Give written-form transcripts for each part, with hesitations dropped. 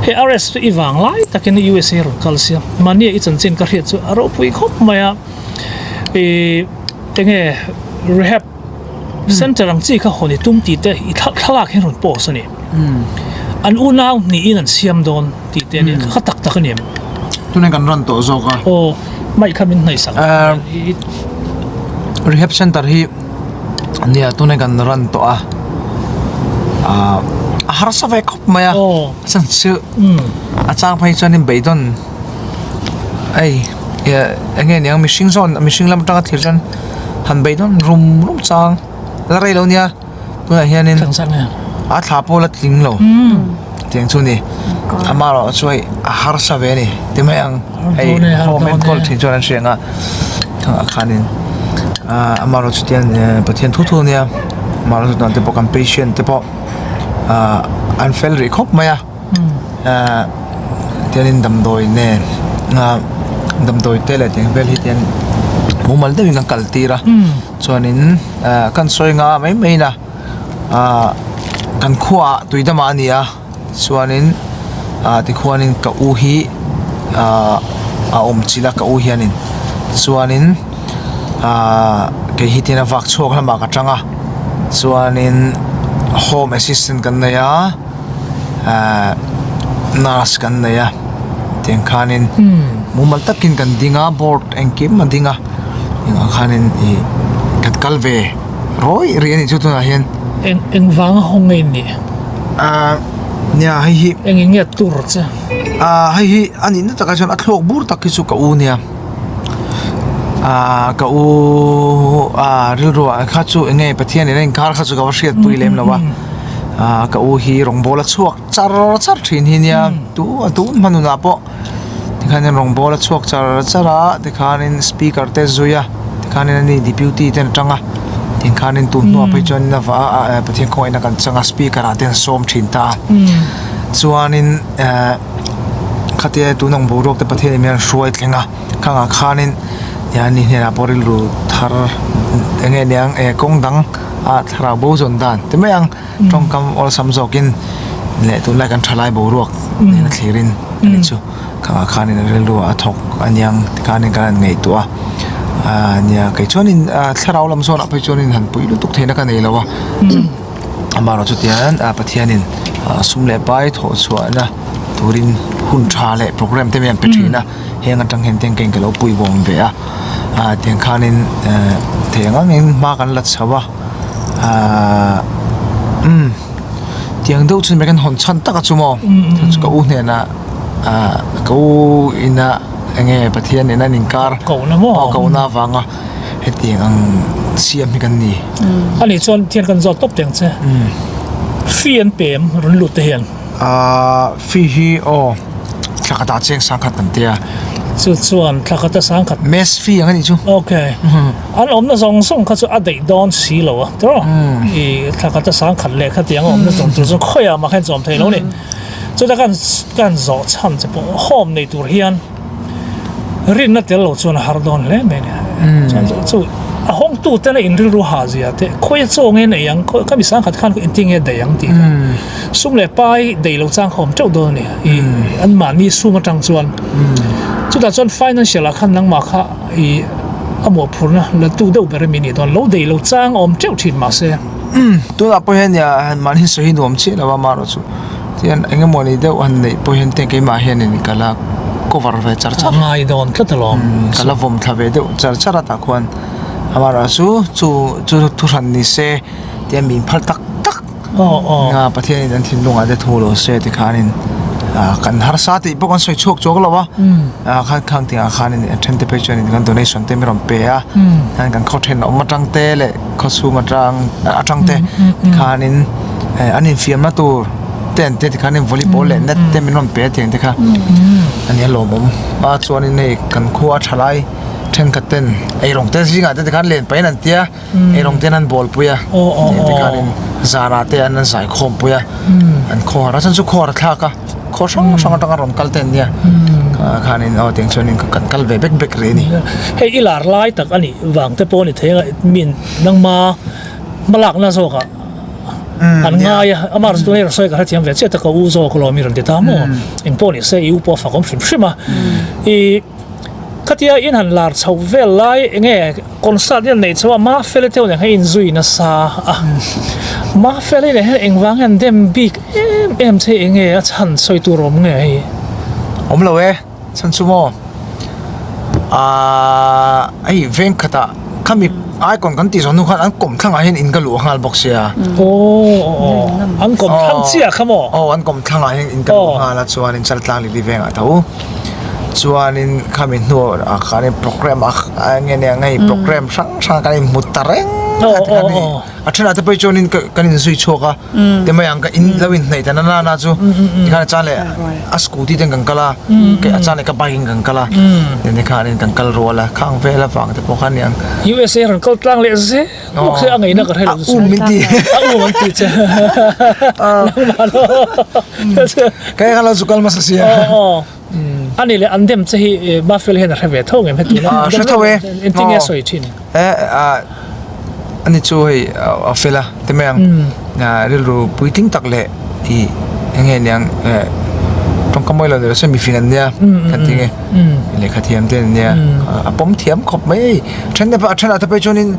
Hei RS chu i vang lai takin USA rawn kal sia, mahnia i chanchin ka hriat chu a ropui khawp mai a, ih enge rehab center ang chi kha hawn i tum tih te i thlalak hi rawn post a ni. An unau hnihin an siam dawn tih te a ni, kha tak tak a ni em? Tunah kan run tawh zawk a. Aw, mic kha min hnaih sak. Rehab center hi. Nia tuna kan run tawh a ah a harsa ve khawp mai a chan chu a chang phei chuanin beidawn hei eng nge niang mihring zawn mihring lam atanga thlir chuan han beidawn rum rum chang la rei lo nia tunah hianin a thla pawh la tling lo. Tiang chu ni amaherawh chu hei a harsa ve a ni ti mai ang hei home enkawl thin chuan an hria ang a ah khanin ah amaherawh chu tiang Pathian thu thu ania amaherawh chu te pawh kan patient te pawh ah an fel rih khawp mai a ah tiangin damdawi nen ah damdawi te leh tiang vel hi tiang mumal deuhin an kal tir a chuanin ah kan sawi nga mai mai in a. Ahh kan khuaah tuidamah a ni a chuanin ah tikhuanin ka u hi ahh a awm chilh a ka u hianin chuanin ahh kei hi tin a vak chhuak lamah ka tang a chuanin home assistant kan nei a ahh nurse kan nei a tiang khanin mumal takin kan ding a board engkim a ding a engah khanin ih kan kal ve. Rawi rih a nih chu tunah hian. Eng eng vanga hawng nge in nih? Ahh nia hei hi. Eng eng nge tur che? Ahh hei hi a nihna takah chuan a thlawk bur tak hi chu ka u nia. Ahh ka u ah rilru ah kha chu eng nge Pathian in a inkar kha chu ka va hriat pui lem lo a. Ahh ka u hi rawngbawl a chhuak char char thin hi nia tu a tun hma nunah pawh. Tikhanin rawngbawl a chhuak char char a tikhanin speaker te zui a tikhanin ani deputy te an tang a tikhanin tun hnuah phei chuan a va a Pathian khawngaihna kan chang a speaker ah te an sawm thin ta a chuanin ehh khatia tun ang boruak te Pathian in min rawn hruai thleng a khangah khanin ani hnenah pawh rilru thar eng nge niang eh kawng dang ah thlarau bo zawn dan ti mai ang. Tawngkam awlsam zawkin leh tunlai kan thalai boruak nena thlirin a ni chu. Khangah khanin a rilru a thawk aniang tikhanin kan han ngaihtuah a, aaa nia kei chuanin thlarau lam zawnah phei chuanin han pui lutuk theihna ka nei lo a. Amaherawh chutiang Pathianin sum leh pai thawh chhuahna turin hun tha leh programme te mai an pe thin a, heng atang hian tengke in ka lo pui vawm ve a, tiang khanin thei ang angin hma kan la chho a. Ahh umm tiang deuh chu kan hawn chhan tak a chu maw chu ka u hnenah ahh ka u ina eng nge Pathian nena an inkar aw kohna avanga hetiang ang siam hi kan ni. Ani chuan thian kan zawt tawp teng che fee an pe em rawn lut te hian. Ahh fee hi aw thla khatah cheng sangkhat kan tia. Chu chuan thla khata sangkhat. Mess fee ang a nih chu. Okay. An awmna zawng zawng kha chu a daih dawn si lo a tiraw? I thla khata sangkhat leh khatiang a awmna zawng tur chu khawiah mah khan chawm thei lo a ni. Chuta kan kan zawh chhan che pawh home nei tur hian rinna tel lo chuan a har dawn hle mai a ni. Chuan chu a hawngtu tena in rilru hah zia te khawia chaw nge nei ang kha mi sangkhat khan engtin nge daih ang tih kha sum leh pai daih lo chang kha awm teuh dawn a ni. I anmahni sum atang chuan chutah chuan financial ah khan nangmah kha I a mawhphurhna la tu deuh ber emi nih dawn lo dei lo chang awm teuh thin mahse. Umm tunah pawh hian nia mahni sawi hi nuam chiah lo a amaherawh chu tihian eng emaw ni deuh han neih pawh hian tiang keimah hianin ka la cover ve char char. A ngai dawn tlat alawm. Umm ka la vawm thla ve deuh char char a tah khuan amaherawh chu chu chu thuhran ni se tihian min phal tak tak. Nga Pathianin an thinlungah te thu lo se tikhanin kan harsa tih pawh kan sawi chhuak chuak lo a, khan khang tihah khanin a then te phei chuanin kan donation te min rawn pe a, khan kan khaw thenawm atang te leh khaw chhung atang atang te tikhanin an infiamna tur te an tia tikhanin volleyball leh net te min rawn pe a tiang te kha a nia lawmawm a chuanin hei kan khua a tha lai thenkhat ten eirawng te zingah te tikhan len pahin an tia. Eirawng ten an bawl pui a ti khanin zanah te an zai khawm pui a an khawhar a chuan chu khawhar thlak a khaw hrang hrang atanga rawn kal te an nia khanin aw tiang chuanin kan kal ve bek bek rih a ni. Hei i lar lai tak a nih vang te pawh a ni thei a min nangma hmalakna zawkah. An ngai a, amah chu tunah sawi ka hrethiam ve chiah ta ka u zawk alawm i rawn ti ta maw? Engpawh ni se i u pawh a fak awm hrim hrim a. I khatia in han lar chhoh vel lai enge concert in neih chhoh a Mafeli te nen khan inzui nasa a. Mafeli nen hian engvang hian dem bik em em che enge a chhan sawi tur awm nge hei? Awm lo e. Chhan chu maw aaa hei veng khatah khami icon kan tih zawh hnu khan an kawm thlangah hian in ka luh nghal bawk sia. Aw an kawm thlang chiah kha maw? Aw an kawm thlangah hian in ka luh nghal a chuanin Chaltlang Lili vengah tho chuanin khami hnuah khanin programme a eng nge nia hei programme hrang hrang kan inhmu ta reng a tikhan hei a thenah te pawh hi chuanin kan inzui chhuak a. Ti mai ang ka in lo in hnaih ta na na na chu tikhan a chan leh a scooty ten kan kal a kei a chan leh ka bike in kan kal a tin tikhan in kan kal rual a khang vel avang te pawh kha aniang. USA rawn kal tlang leh zel bawk se a ngaihna ka hre lo a um min ti a um an ti che nangmah lo kei kha lo zu kal hmasa sia ani leh an dem che hi Mafel hian a hre ve tho ngem heti a hre tho e engtin nge a sawi thin e a ani chu hei a fel a ti mai ang rilru puitling tak leh i eng nge niang tawngka mawi lo ni lo se mifing an nia kan ti nge lehkha thiam te an nia a pawm thiam khawp mai hei then te pawh a thenah te pawh chuanin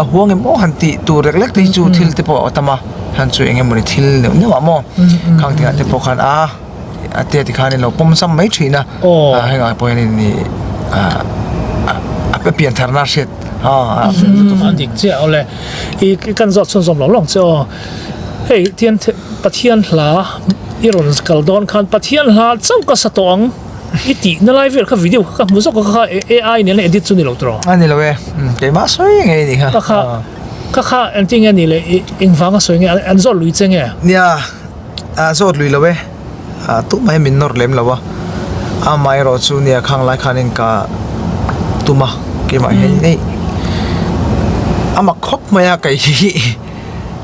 a huang em aw han tih tur lek lek te hi chu thil te pawh a tam a han chu eng emawni thil neuh neuh ah maw khang tihah te pawh khan a A tia tikhan in lo pawm sam mai thin a, hengah pawh hian in a pian tharna a hriat a fel lutuk. A dik chiah awle i kan zawt chhunzawm lo lawng che aw. Hei tian Pathian hla i rawn kal dawn khan Pathian hla chauh ka sa tawh ang i tih na lai vel kha video kha ka hmu zawk a kha AI nen a edit chu ni lo tawh. A ni lo e, keimah sawi ngei a nih kha. Ka kha ka kha engtin nge ni le engvanga sawi nge an zawt lui che nge? Nia. Ah zawt lui lo e, ah tumah hi min nawr lem lo a, amaherawh chu nia khang lai khanin ka tum a keimah hian hei a mak khawp mai a kei hi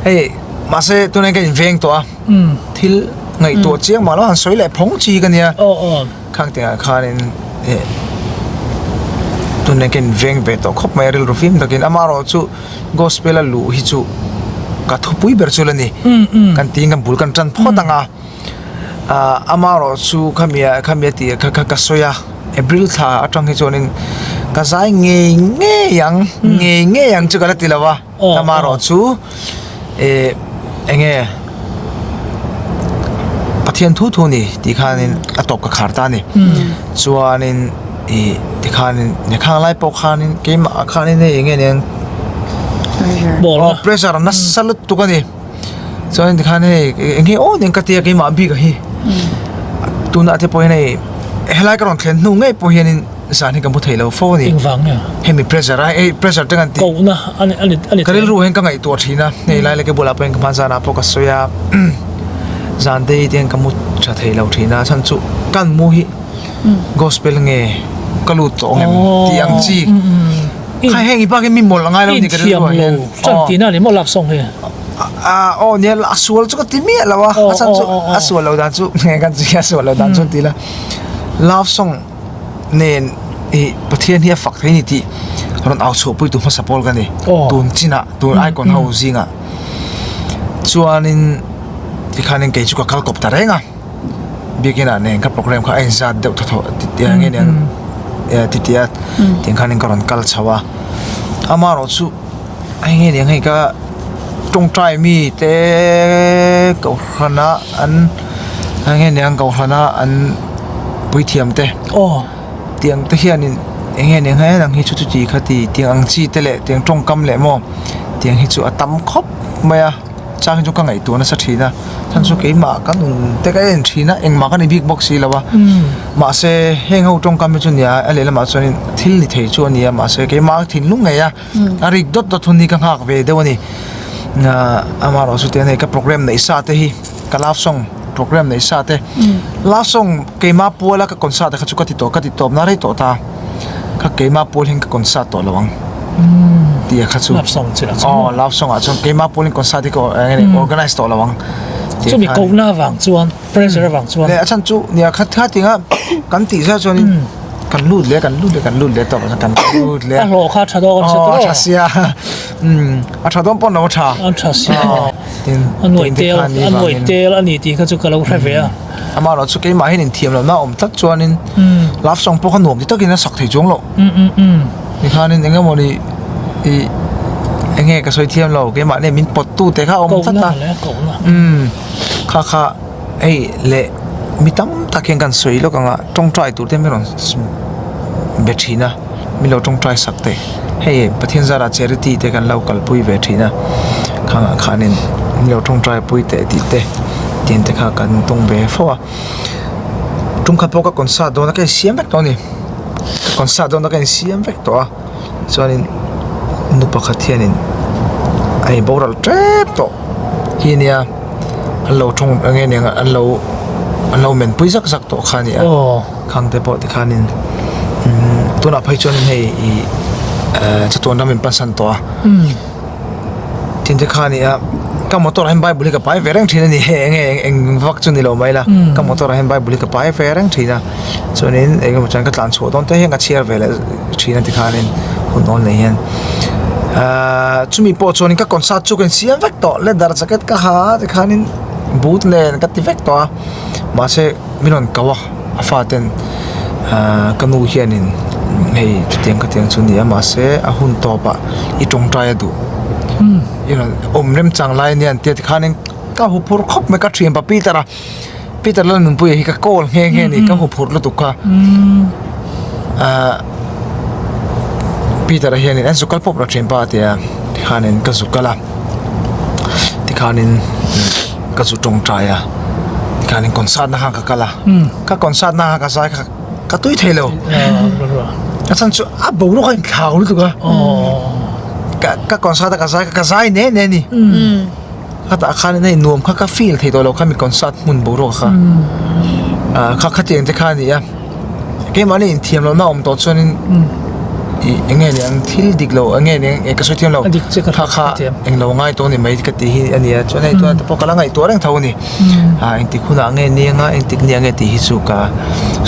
hei mahse tunah hian ka inveng tawh a thil ngaihtuah chiang mah lo han sawi leh phawng chi ka nia khang tihah khanin eh tunah hian ka inveng ve tawh khawp mai a rilru fim takin amaherawh chu. Gospel a luh hi chu ka thupui ber chu la ni. Kan tiin kan bul kan tan phawt ang a. Amaherawh chu khami ah khami a tih kha kha ka sawi a, April thla atang hi chuanin ka zai ngei ngei ang, ngei ngei ang chu ka la ti lo a. Amaherawh chu eh eng nge Pathian thu thu ni tih khanin a tawp ka khar ta a ni. Chuanin. Ih tikhanin khang lai pawh khanin keimah ah khanin hei eng nge niang aw pressure nasa lutuk a ni chuanin tikhan hei eng nge aw nen ka tia keimah bik a hi tunah te pawh hian hei helai ka rawn thlen hnu ngei pawh hianin zan hi ka mu thei lo fo a ni engvang nge hemi pressure a hei pressure te kan tih kohna a ni a ni a ni ka rilru hian ka ngaihtuah thin a hei lai leh ka bulah pawh hian ka hman zanah pawh ka sawi a zan te hi te hian ka mu tha thei lo thin a chhan chu kan mu hi. Gospel nge ka lut tawh ngem tih ang chi kha heng i bak in mi mawlh angai lo ni ka rilru ah hian chan ti na ni maw love song hi a aw nia a sual chu ka ti miah lo a a chan chu a sual lo dan chu nge kan chi a sual lo dan chu ti la love song nen i Pathian hi a fak thei ni tih rawn au chhuah pui tu hmasa pawl ka ni tun chinah tun icon ho zingah chuanin tikhanin kei chu ka kal kawp ta reng a. Biakin ah nen ka program kha a inzat deuh thaw thaw ti ang nge niang ti tia tiang khanin ka rawn kal chho a amaherawh chu hei nge niang hei ka tawngtai mi te kohhran ah an hei nge niang kohhran ah an puithiam te tiang te hianin eng nge niang he nang hi chu chuti kha ti tiang ang chi te leh tiang tawngkam leh maw tiang hi chu a tam khawp mai a. Chang hi chu ka ngaihtuah nasa thin a, chhan chu keimah ka nun te ka en thin a, engmah ka ni bik bawk si lo a, mahse heng ho tawngkam hi chu nia a lehlamah chuanin thil ni thei chu a ni a, mahse keimah thinlung ngei a, a rik dawt dawt hun hi ka nghak ve deuh a ni. Amaherawh chu tiang hei ka programme neih sa te hi ka love song programme neih sa te, love song keimah puala ka concert te kha chu ka ti tawh ka ti tawp na rei tawh ta. Kha keimah pawl hian ka concert tawh lo ang tih a kha chu Love song chi lah chuan aw love song ah chuan keimah pawl in concert hi ka organize tawh lo ang tih Chumi khan kohna avang chuan pressure avang chuan leh a chhan chu nia kha kha tinga kan tih zia chuan in kan lut leh kan lut leh kan lut leh tawh kan lut leh a hlawh kha a tha dawn aw a tha sia a tha dawn pawn lo a tha a tha sia. Tin, A nuaih tin te tel, kha ni a nuaih vangin. tel a ni tih kha chu ka lo hre ve a. Amaherawh chu keimah hian inthiam lohna a awm tlat chuanin love song pawh kha nuam ti takin a sak thei chuang loh. Tikhanin eng emaw ni ih eng nge ka sawi thiam lo keimah nen min pawt tu te kha a awm tlat a. Umm kha kha hei leh mi tam tak hian kan sawi lawk ang a tawngtai tur te min rawn be thin a min lo tawngtai sak teh hei Pathian zarah charity te kan lo kalpui ve thin a khangah khanin min lo tawngtai pui teh tih te tiang te kha kan tawng ve fo a. Tum khat pawh ka concert dawn a ka insiam vek tawh a ni ka concert dawn a ka insiam vek tawh a chuanin nu pakhat hianin a in boral tep tawh hi ania an lo tawng eng nge niang an lo an lo men pui zak zak tawh kha a ni a khang te pawh tikhanin umm tunah phei chuan hei ih eh chatuan ram in pansan tawh a. Tin te kha a ni a, ka motor ah hian bible hi ka pai ve reng thin a ni hei eng nge eng vak chu ni lo mai la ka motor ah hian bible hi ka pai ve reng thin a chuanin eng emaw chuan ka tlan chhuah dawn te hian ka chhiar ve leh thin a tikhanin hun awl nei hian ahh chumi pawh chuanin ka concert chu ka insiam vek tawh leather jacket ka ha a tikhanin boot nen ka ti vek tawh a mahse min rawn ko a. A faten ahh ka nu hianin hei chutiang khatiang chu a ni a mahse a hun tawpah i tawngtai a duh i rawn awm remchang lai ania an tia tikhanin ka hu phur khawp mai ka thian pa Peter a Peter Lalnunpuia hi ka call nghe nghe a ni ka hu phur lutuk kha ahh Peter a hianin an zuk kal pawp lo thian pa a ti a tikhanin ka zuk kal a tikhanin. Ka zu tawngtai a, tikhanin concert na khan ka kal a, ka concert na khan ka zai kha ka tui thei lo. A chhan chu a boruak a inthlau lutuk a, ka ka concert a ka zai kha ka zai ne ne a ni. Ka tah khan hei nuam kha ka feel thei tawh lo kha mi concert hmun boruak kha. Kha khatiang te kha a ni a. Keimahni inthiam lohna awm tawh chuanin ih eng nge niang thil dik lo eng nge niang eh ka sawi thiam lo kha kha eng lo ngai tawh a ni mai ka tih hi a ni a chuan hei tunah te pawh ka la ngaihtuah reng tho a ni ah engtik hunah nge niang a engtik ni ang nge tih hi chu ka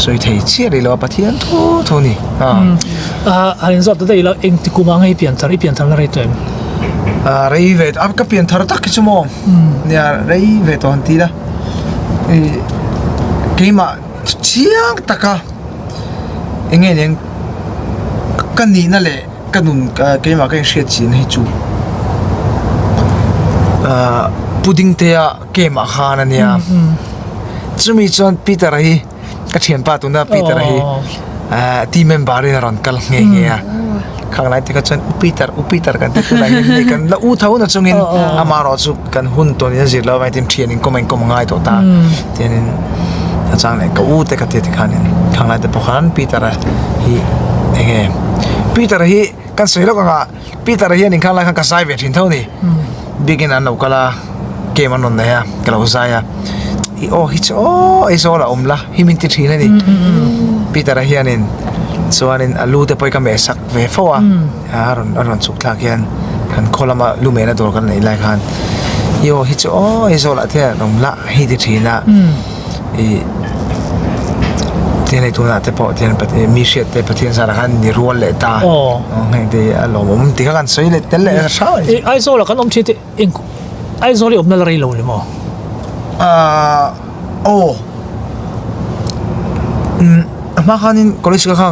sawi thei chiah rih lo a Pathian thu thu a ni ah. Ah han inzawt ta daih ila engtik kumah nge i pian thar i pian thar na rei tawh em? Ah rei ve a ka pian thar tak hi chu maw nia rei ve tawh han ti ila ih keimah. Chiang taka eng nge nen ka nihna leh ka nun keimah ka inhriat chin hi chu ahh pudding te a game ah khan a nia chumi chuan Peter-a hi ka thianpa tuna Peter-a hi ahh team member in a rawn kal nghe nghe a. Khang lai te kha chuan U Peter, U Peter kan ti tunah hian hei kan la u tho na chungin amaherawh chu kan hun tawn in a zir lo avangin tin thian inkawm a inkawm a ngai tawh ta tianin a chang leh ka u te ka ti tikhanin khang lai te pawh khan Peter-a hi eng nge Peter-a hi kan sawi lawk anga Peter-a hian inkhang lai khan ka zai ve thin tho a ni biakin an lo kal a game an rawn nei a ka lo zai a i aw hi chu aw Aizawl ah awm la hi min ti thin a ni Peter-a hianin chuanin a lu te pawh hi ka meh sak ve fo a a rawn a rawn chhuk thlak hian kan khaw lama lu mehna dawr kan neih lai khan i aw hi chu aw Aizawl ah te hian awm la hei ti thin a ih tiang hei tunah te pawh tiang mi hriat te Pathian zarah khan ni rual leh ta heng te hi a lawmawm ti kha kan sawi leh tel leh hrang a ni. Aizawl ah kan awm thin te Eng Aizawl i awmna la rei lo ni maw? Aw. Umm a hma khanin college ka kha.